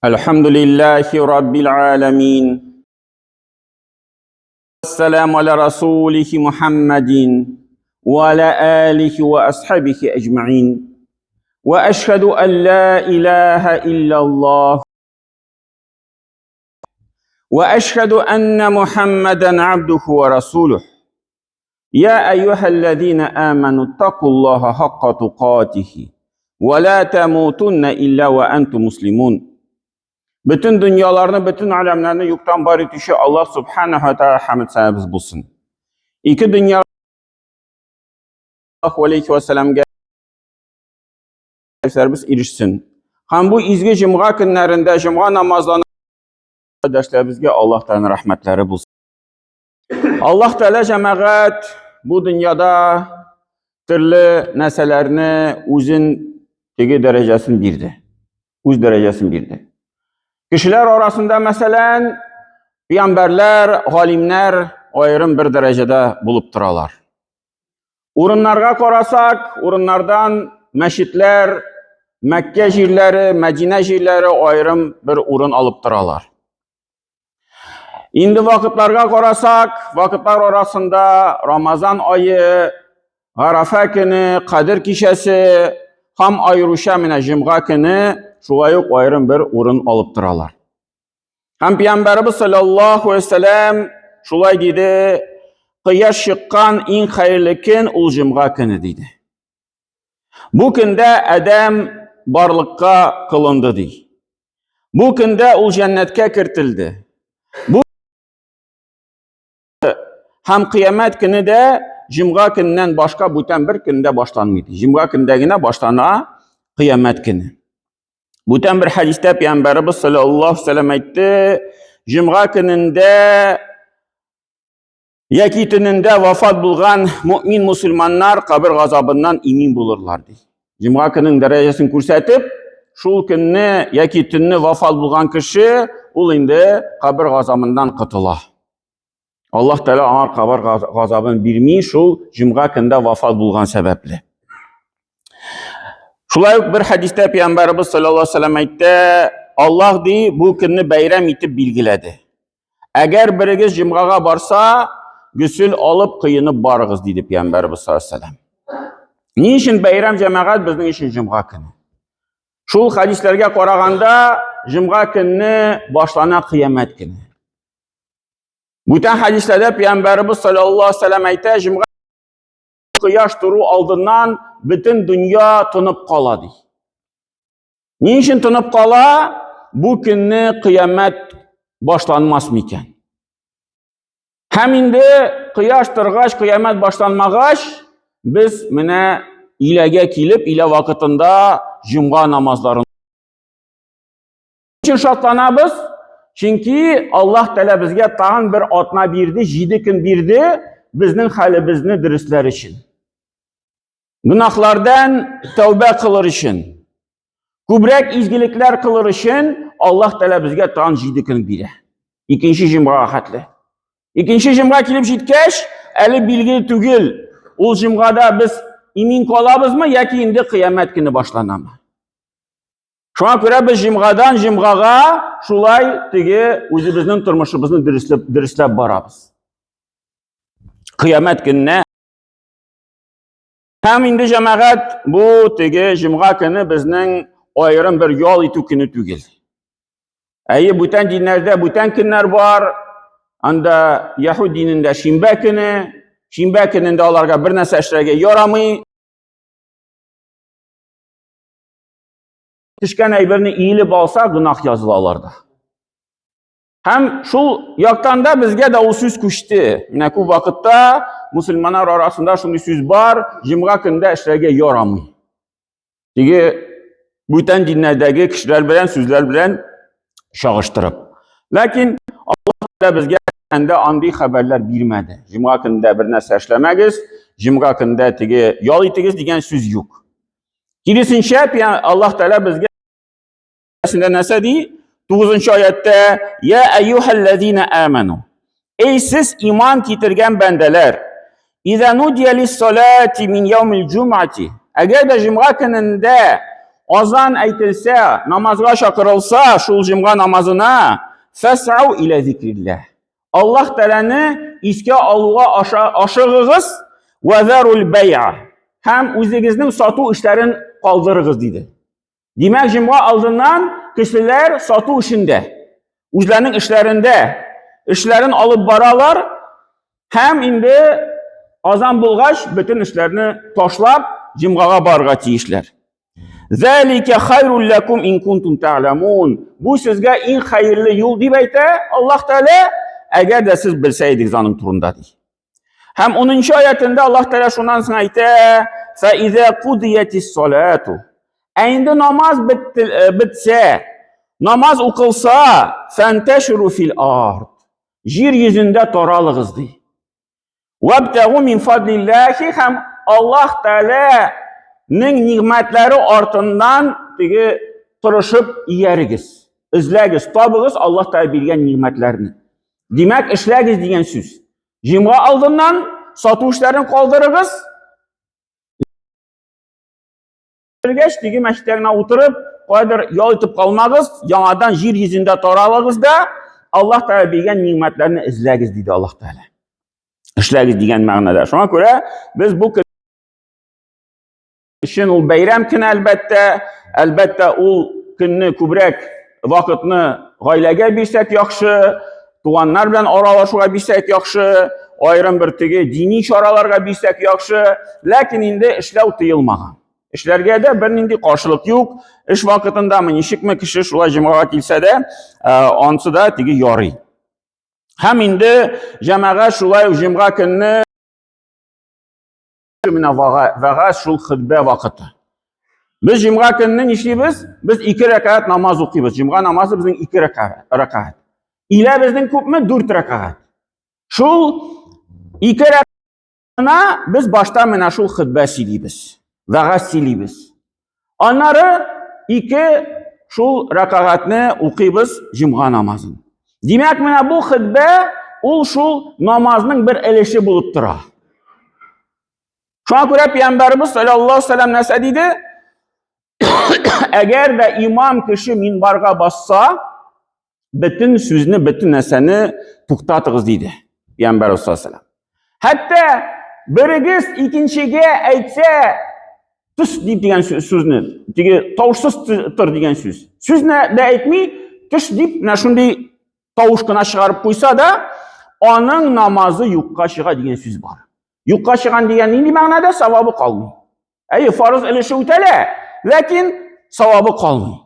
الحمد لله رب العالمين السلام على رسوله محمد وعلى آله وأصحابه أجمعين وأشهد أن لا إله إلا الله وأشهد أن محمدا عبده ورسوله يا أيها الذين آمنوا اتقوا الله حق تقاته ولا تموتن إلا وأنتم مسلمون. Бөтен дөньяларны, бөтен аләмнәрне юктан бар итүче Аллаһ субханаһу ва тааля хәмд сәнәбез булсын. Ике дөнья Аллаһу алейхи ва сәламгә ирешсен. Һәм бу изге җомга көннәрендә җомга намазлана дәшләребезгә Аллаһ Тәгаләнең рәхмәтләре булсын. Аллаһ Тәгалә җәмәгать бу дөньяда төрле нәрсәләрне үзен теге дәрәҗәсен бирде. Үз дәрәҗәсен бирде. Кешеләр арасында, мәсәлән, пәйгамбәрләр, галимнәр аерым бер дәрәҗәдә булып торалар. Урыннарга карасак, урыннардан мәчетләр, Мәккә җирләре, Мәдинә җирләре аерым бер урын алып торалар. Инде вакытларга карасак, вакытлар арасында Рамазан ае, Гарафа көне, Кадер кичәсе һәм аеруча менә җомга көне шулай ук аерым бер урын алып торалар. Һәм Пәйгамбәребез саллаллаһу алейһи вәсәләм шулай диде: "Кояш чыккан иң хәерле көн ул җомга көне" диде. Бу көндә адәм барлыкка кылынды ди. Бу көндә ул җәннәткә кертелде. Бу һәм кыямәт көне дә җомга көненнән башка бүтән бер көндә башланмый. Җомга көндә генә башлана кыямәт көне. Бүтән бер хәдистә Пәйгамбәребез саллаллаһу алейһи вәсәлләм әйтте, җомга көнендә яки төнендә вафат булган мөмин мусульманнар кабер газабыннан имин булырлар ди. Җомга көненең дәрәҗәсен күрсәтеп, шул көнне яки төнне вафат булган кеше ул инде кабер газабыннан котыла. Аллаһ Тәгалә аңа кабер газабын бирми, шул җомга көндә вафат булган сәбәпле. Шулай ук бер хәдистә Пәйгамбәребез саллаллаһу алейһи вәсәлләм әйтте, Аллаһ ди бу көнне бәйрәм итеп билгеләде. Әгәр берегез җомгага барса, гөсел алып кыенып барыгыз, диде Пәйгамбәребез саллаллаһу алейһи вәсәлләм. Ни өчен бәйрәм җәмәгать безнең өчен җомга көне? Шул хәдисләргә караганда, җомга көнне башлана кыямәт көне. Бүтән хәдисләрдә Пәйгамбәребез саллаллаһу алейһи вәсәлләм әйтә, җомга кояш тору алдыннан бөтен дөнья тынып кала ди. Ни өчен тынып кала? Бу көнне кыямәт башланмас микән? Һәм инде кояш торгач, кыямәт башланмагач, без менә иләгә килеп, илә вакытында җомга намазларын өчен шатланабыз? Чөнки Аллаһ Тәгалә безгә тагын бер атна бирде, 7 көн бирде безнең хәлебезне дөресләр өчен. Гөнаһлардан тәүбә кылыр өчен, күбрәк изгелекләр кылыр өчен Аллаһ Тәгалә безгә тагын 7 көн бирә. Икенче җомгага хәтле. Икенче җомга килеп җиткәч, әле билгеле түгел, ул җомгада без имин калабызмы яки инде кыямәт көне башланамы? Шуңа күрә без җомгадан җомгага шулай теге үзебезнең тормышыбызны дөресләп, дөресләп барабыз. Кыямәт көненә Һәм инде җәмәгать бу теге җомга көне безнең аерым бер ял итү көне түгел. Әйе, бүтән диннәрдә бүтән көннәр бар. Анда яһүд динендә шимбә көне, шимбә көнендә аларга бер нәрсә эшләргә ярамый. Төшкән әйберне иелеп алса, гөнаһ языла аларда. Һәм шул яктан да безгә дә ул сүз күчте. Менә күп вакытта мусульманнар арасында шундый сүз бар, җомга көндә эшләргә ярамый. Теге бүтән диннәрдәге кешеләр белән сүзләр белән чагыштырып. Ләкин Аллаһ да безгә анда андый хәбәрләр бирмәде. Җомга көндә бер нәрсә эшләмәгез, җомга көндә теге ял итегез дигән сүз юк. Киресенчә, Аллаһ Тәгалә безгә нәрсә нәрсә ди? 9 аятта: "Я әйюһәлләзина аману". Эй сез иман китергән бәндәләр! Иза нудия лис-салати мин яумил җумати. Әгәр дә җомга көнендә Азан әйтелсә, намазга чакырылса, шул җомга намазына, фәсау иля зикрилләһ. Аллаһ Тәгаләне искә алуга аша ашыгыгыз, ва зарул бәй'a. Һәм үзегезнең сату эшләрен калдырыгыз диде. Димәк, җомга алдыннан кешеләр сату эшендә, үзләренең эшләрендә, эшләрен алып баралар һәм инде азан булгач, бөтен эшләрне ташлап, җомгага барырга тиешләр. Зәликә хайрул ләкум ин кунтум та'ламун. Бу сезгә иң хәерле юл дип әйтә Аллаһ Тәгалә, әгәр дә сез белсә идегез аның турында ди. Һәм 10 аятында Аллаһ Тәгалә шуннан соң әйтә: "Фа иза кудиятис салату". Ә инде намаз бетте, э, бетсә, намаз укылса, фанташиру фил ард. Җир йөзендә таралыгыз ди. Вабтагу мин фадлиллахи һәм Аллаһ Тәгаләнең нигъмәтләре артыннан теге тырышып иярегез. Эзләгез, табыгыз Аллаһ Тәгалә биргән нигъмәтләрне. Димәк, эшләгез дигән сүз. Җомга алдыннан сату эшләрен калдырыгыз. Бергәч, теге мәчеттә генә утырып, кайдыр ял итеп калмагыз, яңадан җир йөзендә таралыгыз да, Аллаһ Тәгалә биргән нигъмәтләрне эзләгез, диде Аллаһ Тәгалә. Эшләгез дигән мәгънәдә. Шуңа күрә без бу өчен ул бәйрәм көне әлбәттә, әлбәттә ул көнне күбрәк вакытны гаиләгә бирсәк яхшы, туганнар белән аралашуга бирсәк яхшы, аерым бер теге дини чараларга бирсәк яхшы, ләкин инде эшләү тыелмаган. Эшләргә дә бернинди каршылык юк. Эш вакытындамы, ничекме кеше шулай җомгага килсә дә, ансы да теге ярый. Һәм инде җәмәгать шулай ук җомга көнне менә вәгазь шул хөтбә вакыты. Без җомга көнне нишлибез? Без ике рәкәгать намаз укыйбыз. Җомга намазы безнең ике рәкәгать. Илә безнең күпме? Дүрт рәкәгать. Шул ике рәкәгатьна без башта менә шул хөтбә сөйлибез. Вәгазь сөйлибез. Аннары ике шул рәкәгатьне укыйбыз җомга намазын. Димәк, менә бу хөтбә ул шул намазның бер өлеше булып тора. Шуңа күрә пәйгамбәребез саллаллаһу алейһи вәсәлләм нәрсә диде? Әгәр дә имам кеше минбарга басса, бөтен сүзне, бөтен нәрсәне туктатыгыз диде Пәйгамбәр саллаллаһу. Хәтта берегез икенчегә әйтсә, төс дип дигән сүзне, теге тавышсыз тор дигән сүз. Сүзне дә әйтми, төш дип менә шундый тавыш кына чыгарып куйса да, аның намазы юкка чыга дигән сүз бар. Юкка чыган дигән нинди мәгънәдә? Савабы калмый. Әйе, фарыз өлеше үтәлә, ләкин савабы калмый.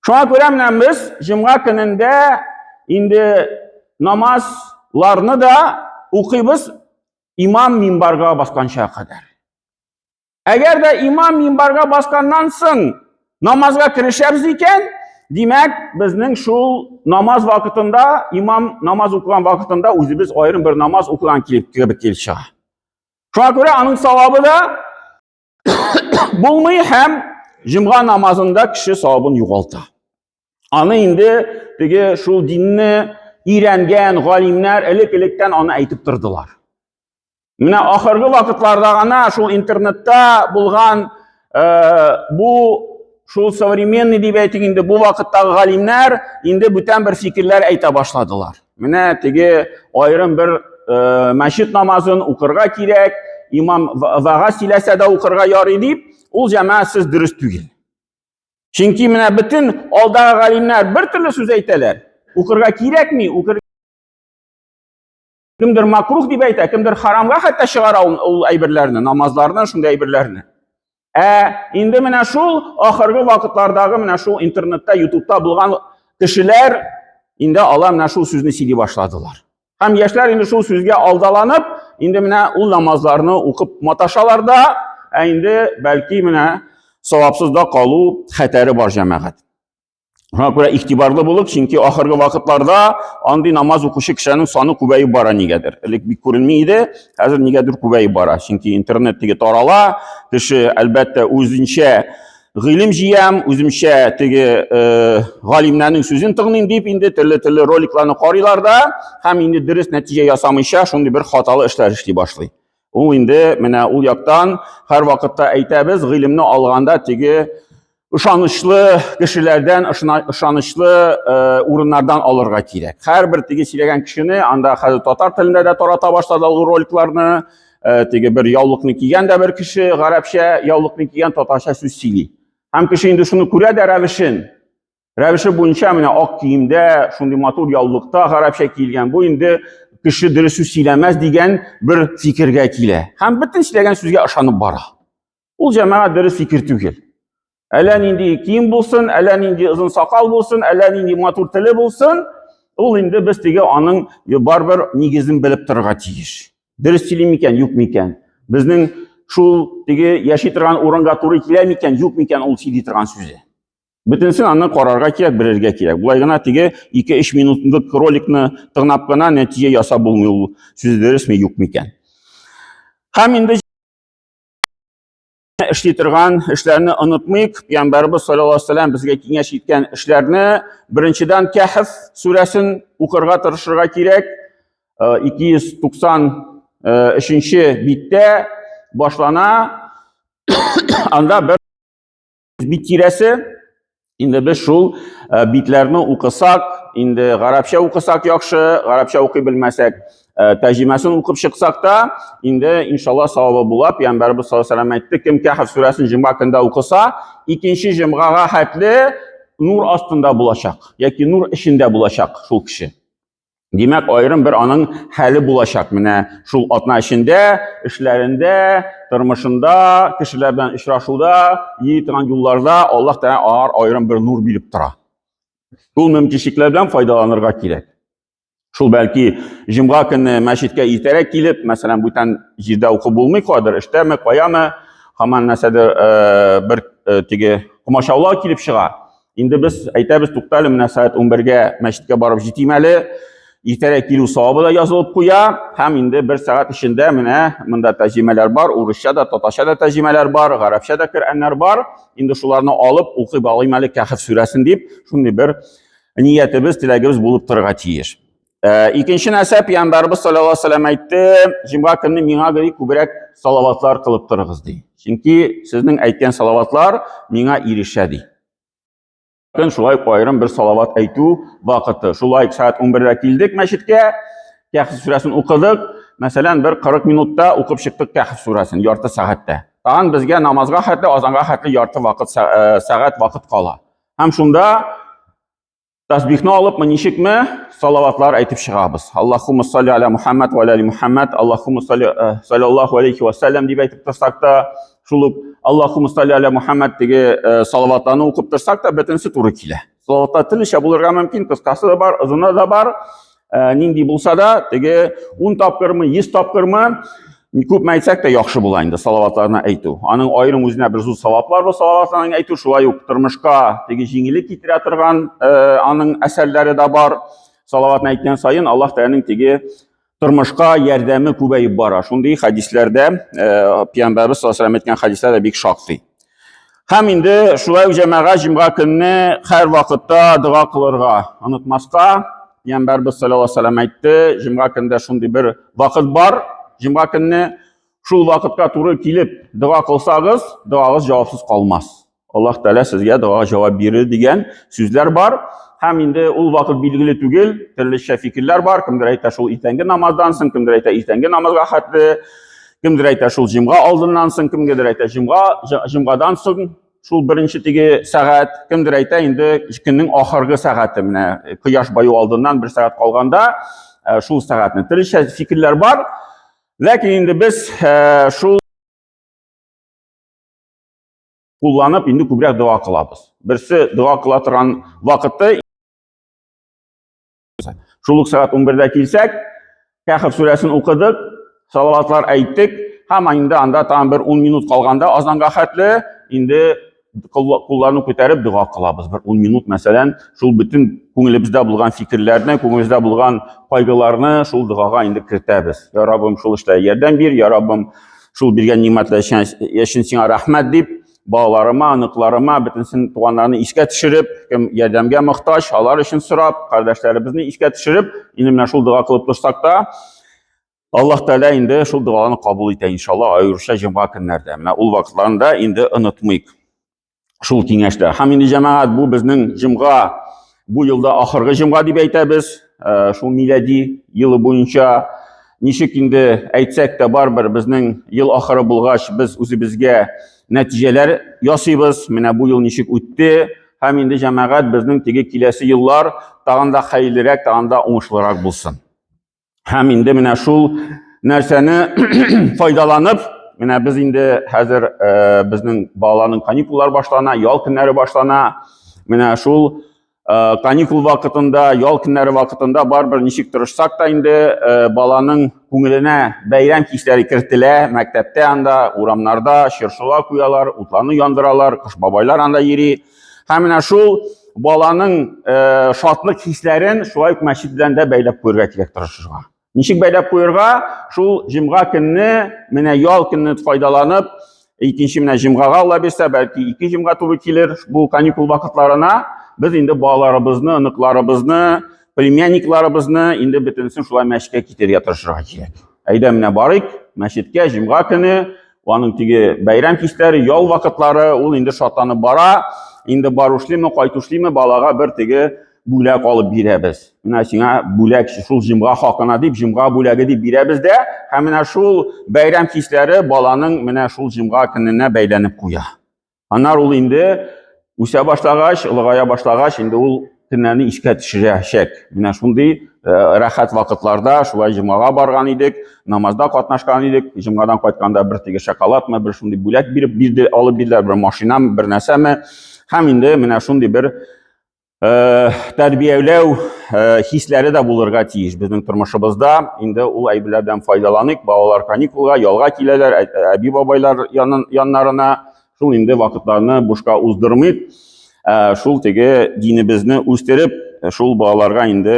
Шуңа күрә менә без җомга көнендә инде намазларны да укыйбыз имам минбарга басканча кадәр. Әгәр дә имам минбарга басканнан соң намазга керешәбез икән, димәк, безнең шул намаз вакытында, имам намаз укыган вакытында үзебез аерым бер намаз укыган килеп кебек килеп чыга. Шуңа күрә аның савабы да булмый һәм җомга намазында кеше савабын югалта. Аны инде теге шул динне өйрәнгән галимнәр элек-электән аны әйтеп тордылар. Менә ахыргы вакытларда гына шул интернетта булган э, бу шул современный дип әйтик инде бу вакыттагы галимнәр инде бүтән бер фикерләр әйтә башладылар. Менә теге аерым бер э, мәчет намазын укырга кирәк, имам вәгазь сөйләсә дә укырга ярый дип, ул җәмәгать сүз дөрес түгел. Чөнки менә бөтен алдагы галимнәр бер төрле сүз әйтәләр. Укырга кирәкми, укыр Кемдер макрух дип әйтә, кемдер харамга хәтта чыгара ул, ул әйберләрне, намазларны, шундый әйберләрне. Ә инде менә шул ахыргы вакытлардагы менә шул интернетта, ютубта булган кешеләр инде алар менә шул сүзне сөйли башладылар. Һәм яшьләр инде шул сүзгә алдаланып, инде менә ул намазларны укып маташалар да, ә инде бәлки менә савапсыз да калу хәтәре бар җәмәгать. Шуңа күрә игътибарлы булып, чөнки ахыргы вакытларда андый намаз укучы кешеләрнең саны күбәеп бара нигәдер. Элек бик күренми иде, хәзер нигәдер күбәеп бара. Чөнки интернет теге тарала, кеше әлбәттә үзенчә гыйлем җыям, үземчә теге э, галимнәрнең сүзен тыңлыйм дип инде төрле-төрле роликларны карыйлар да һәм инде дөрес нәтиҗә ясамыйча шундый бер хаталы эшләр эшли башлый. Ул инде менә ул яктан һәр вакытта әйтәбез, гыйлемне алганда теге ышанычлы кешеләрдән, ышанычлы э, урыннардан алырга кирәк. Һәрбер теге сөйләгән кешене анда хәзер татар телендә дә тарата башлады ул роликларны. Э, теге бер яулыкны кигән дә бер кеше гарәпчә яулыкны кигән татарча сүз сөйли. Һәм кеше инде шуны күрә дә рәвешен. Рәвеше буенча менә ак киемдә, шундый матур яулыкта гарәпчә киелгән. Бу инде кеше дөрес сүз сөйләмәс дигән бер фикергә килә. Һәм бөтен сөйләгән сүзгә ышанып бара. Ул җәмәгать дөрес фикер түгел. Әллә нинди кием булсын, әллә нинди озын сакал булсын, әллә нинди матур теле булсын, ул инде без теге аның барыбер нигезен белеп торырга тиеш. Дөрес сөйли микән, юк микән? Безнең шул теге яши торган урынга туры килә микән, юк микән ул сөйли торган сүзе. Бөтенесен аны карарга кирәк, белергә кирәк. Болай гына теге 2-3 минутлык роликны тыңлап кына нәтиҗә ясап булмый ул сүз дөресме, юк микән. Һәм инде эшли торган эшләрне онытмыйк. Пәйгамбәрбез саллаллаһу алейһи вәсәлләм безгә киңәш иткән эшләрне беренчедән Кәһф сүрәсен укырга тырышырга кирәк. 293 э, биттә башлана. Анда бер бит тирәсе. Инде без шул э, битләрне укысак, инде гарәпчә укысак яхшы, гарәпчә укый белмәсәк, э, тәрҗемәсен укып чыксак та, инде иншалла савабы була. Пәйгамбәрбез саллаллаһу алейһи вәсәлләм әйтте, кем Кәһф сүрәсен җомга көндә укыса, икенче җомгага хәтле нур астында булачак, яки нур эчендә булачак шул кеше. Димәк, аерым бер аның хәле булачак. Менә шул атна эчендә, эшләрендә, тормышында, кешеләр белән очрашуда, йөри торган юлларда Аллаһ Тәгалә аңар аерым бер нур биреп тора. Шул мөмкинчелекләрдән белән файдаланырга кирәк. Шул бәлки җомга көне мәчеткә иртәрәк килеп, мәсәлән, бүтән җирдә укып булмый, кадер эштәме, каямы, һаман нәрсәдер э, бер э, теге комачаулау килеп чыга. Инде без әйтәбез, тукта әле, менә сәгать 11-гә мәчеткә барып җитим әле. Иртәрәк килү савабы да язылып куя һәм инде бер сәгать эчендә менә монда тәрҗемәләр бар, урысча да, татарча да тәрҗемәләр бар, гарәпчә дә Коръәннәр бар. Инде шуларны алып укып алыйм әле Кәһф сүрәсен дип, шундый бер ниятебез, теләгебез булып торырга тиеш. Э, икенче нәрсә, Пәйгамбәрбез саллаллаһу алейһи вәсәлләм әйтте, җомга көнне миңа гел күбрәк салаватлар кылып торыгыз ди. Чөнки сезнең әйткән салаватлар миңа ирешә ди. Көн шулай аерым бер салават әйтү вакыты. Шулай сәгать 11-дә килдек мәчеткә, Кәһф сүрәсен укыдык. Мәсәлән, бер 40 минутта укып чыктык Кәһф сүрәсен, ярты сәгатьтә. Тагын безгә намазга хәтле, азанга хәтле ярты вакыт э, сәгать вакыт кала. Һәм шунда Тасбихны алыпмы, ничекме, салаватлар әйтеп чыгабыз. Аллахумма салли аля Мухаммад ва аля Мухаммад, Аллахумма салли э, саллаллаху алейхи ва саллям дип әйтеп торсак та, шул ук Аллахумма салли аля Мухаммад теге э, салаватларны укып торсак та, бөтенесе туры килә. Салаватлар төрлечә булырга мөмкин, кыскасы да бар, озыны да бар. Э, нинди булса да, теге 10 тапкырмы, 100 тапкырмы, күпме әйтсәк тә яхшы була инде салаватларны әйтү. Аның аерым үзенә бер зур саваплар бу салаватларны әйтү, шулай ук тормышка теге җиңеллек китерә торган э, аның әсәрләре дә бар. Салаватны әйткән саен Аллаһ Тәгаләнең теге тормышка ярдәме күбәеп бара. Шундый хәдисләрдә, э, Пәйгамбәрбез саллаллаһу алейһи әйткән хәдисләр дә бик шактый. Һәм инде шулай ук җәмәгать җомга көнне һәр вакытта дога кылырга онытмаска. Пәйгамбәрбез саллаллаһу алейһи вәсәлләм әйтте, җомга көндә шундый бер вакыт бар, җомга көнне шул вакытка туры килеп дога кылсагыз, догагыз җавапсыз калмас. Аллаһ Тәгалә сезгә дога җавап бирер дигән сүзләр бар. Һәм инде ул вакыт билгеле түгел, төрлечә фикерләр бар. Кемдер әйтә шул иртәнге намаздан соң, кемдер әйтә иртәнге намазга хәтле. Кемдер әйтә шул җомга алдыннан соң, кемгәдер әйтә җомга, җомгадан соң шул беренче теге сәгать, кемдер әйтә инде көннең ахыргы сәгате, менә э, кояш баю алдыннан бер сәгать калганда э, шул сәгатьне. Төрлечә фикерләр бар. Ләкин инде без э, шул кулланып инде күбрәк дога кылабыз. Берсе дога кыла торган вакыты Шул ук сәгать 11-дә килсәк, Кәхф сүрәсен укыдык, салаватлар әйттек, һәм инде анда тагын бер 10 минут калганда азанга хәтле инде кулларны күтәреп дога кылабыз. Бер 10 минут, мәсәлән, шул бөтен күңелебездә булган фикерләрне, күңелебездә булган кайгыларны шул догага инде кертәбез. Я Раббым, шул эштә ярдәм бир, я Раббым, шул биргән нимәтләр өчен сиңа рәхмәт дип, балаларыма, оныкларыма, бөтенсен туганнарны искә төшереп, кем ярдәмгә мохтаҗ, алар өчен сорап, кардәшләребезне искә төшереп, инде менә шул дога кылып торсак та, Аллаһ Тәгалә инде шул догаларны кабул итә, иншалла, аеруча җомга көннәрдә. Менә ул вакытларында инде онытмыйк шул киңәшләр. Һәм инде җәмәгать бу безнең җомга бу елда ахыргы җомга дип әйтәбез, э, шул милади елы буенча ничек инде әйтсәк тә барыбер безнең ел ахыры булгач, без үзебезгә нәтиҗәләр ясыйбыз. Менә бу ел ничек үтте һәм инде җәмәгать безнең теге киләсе еллар тагын да хәерлерәк, тагын да уңышлырак булсын. Һәм инде менә шул нәрсәне файдаланып, менә без инде хәзер э, безнең балаларның каникуллар башлана, ял көннәре башлана. Менә шул э, каникул вакытында, ял көннәре вакытында барыбер ничек тырышсак та инде э, баланың күңеленә бәйрәм хисләре кертелә, мәктәптә анда, урамнарда чыршылар куялар, утларны яндыралар, кыш бабайлар анда йөри. Һәм менә шул баланың э, шатлык хисләрен шулай ук мәчет белән дә бәйләп куярга кирәк тырышырга. Ничек бәйләп куярга? Шул җомга көнне, менә ял көнне файдаланып, икенче менә җомгага Алла бирсә, бәлки ике җомга туры килер бу каникул вакытларына, без инде балаларыбызны, оныкларыбызны, племянникларыбызны инде бөтенесен шулай мәчеткә китерергә тырышырга кирәк. Әйдә менә барыйк мәчеткә җомга көне, аның теге бәйрәм кичләре, ял вакытлары, ул инде шатланып бара. Инде барушлыймы, кайтушлыймы, балага бер теге бүләк алып бирәбез. Менә сиңа бүләк шул җомга хакына дип, җомга бүләге дип бирәбез дә, һәм менә шул бәйрәм кичләре баланың менә шул җомга көненә бәйләнеп куя. Аннары ул инде үсә башлагач, олыгая башлагач, инде ул көннәрне искә төшерәчәк. Менә шундый э, рәхәт вакытларда шулай җомгага барган идек, намазда катнашкан идек. Җомгадан кайтканда бер теге шоколадмы, бер шундый бүләк биреп бирде, алып бирделәр, бер машинамы, бер нәрсәме. Һәм инде менә шундый бер Э, тәрбияләү э, хисләре дә булырга тиеш безнең тормышыбызда. Инде ул әйберләрдән файдаланыйк. Балалар каникулга, ялга киләләр, әби бабайлар яннарына. Шул инде вакытларны бушка уздырмыйк. Э, шул теге динебезне үстереп, шул балаларга инде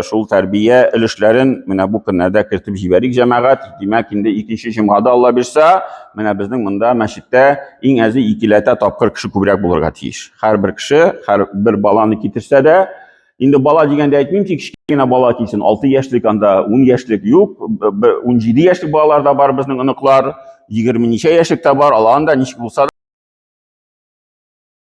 шул тәрбия өлешләрен менә бу көннәрдә кертеп җибәрик, җәмәгать. Димәк, инде икенче җомгада Алла бирсә, менә безнең монда мәчеттә иң әзе икеләтә тапкыр кеше күбрәк булырга тиеш. Һәрбер кеше, һәр бер баланы китерсә дә, инде бала дигәндә әйтмим, тик кечкенә бала килсен, 6 яшьлек анда, 10 яшьлек юк, 17 яшьлек балалар да бар безнең оныклар, 20 ничә яшьлек тә бар, алар анда ничек булса да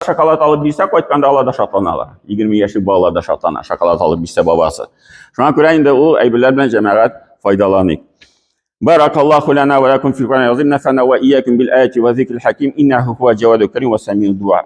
шоколад алып бирсә, кайтканда алар да шатланалар. 20 яшьлек балалар да шатлана, шоколад алып бирсә бабасы. Шуңа күрә инде ул әйберләр белән җәмәгать файдаланыйк. بارك الله لنا ولكم في القرآن العظيم نفعنا وإياكم بالآية والذكر الحكيم إنه هو جواد الكريم وسميع الدعاء.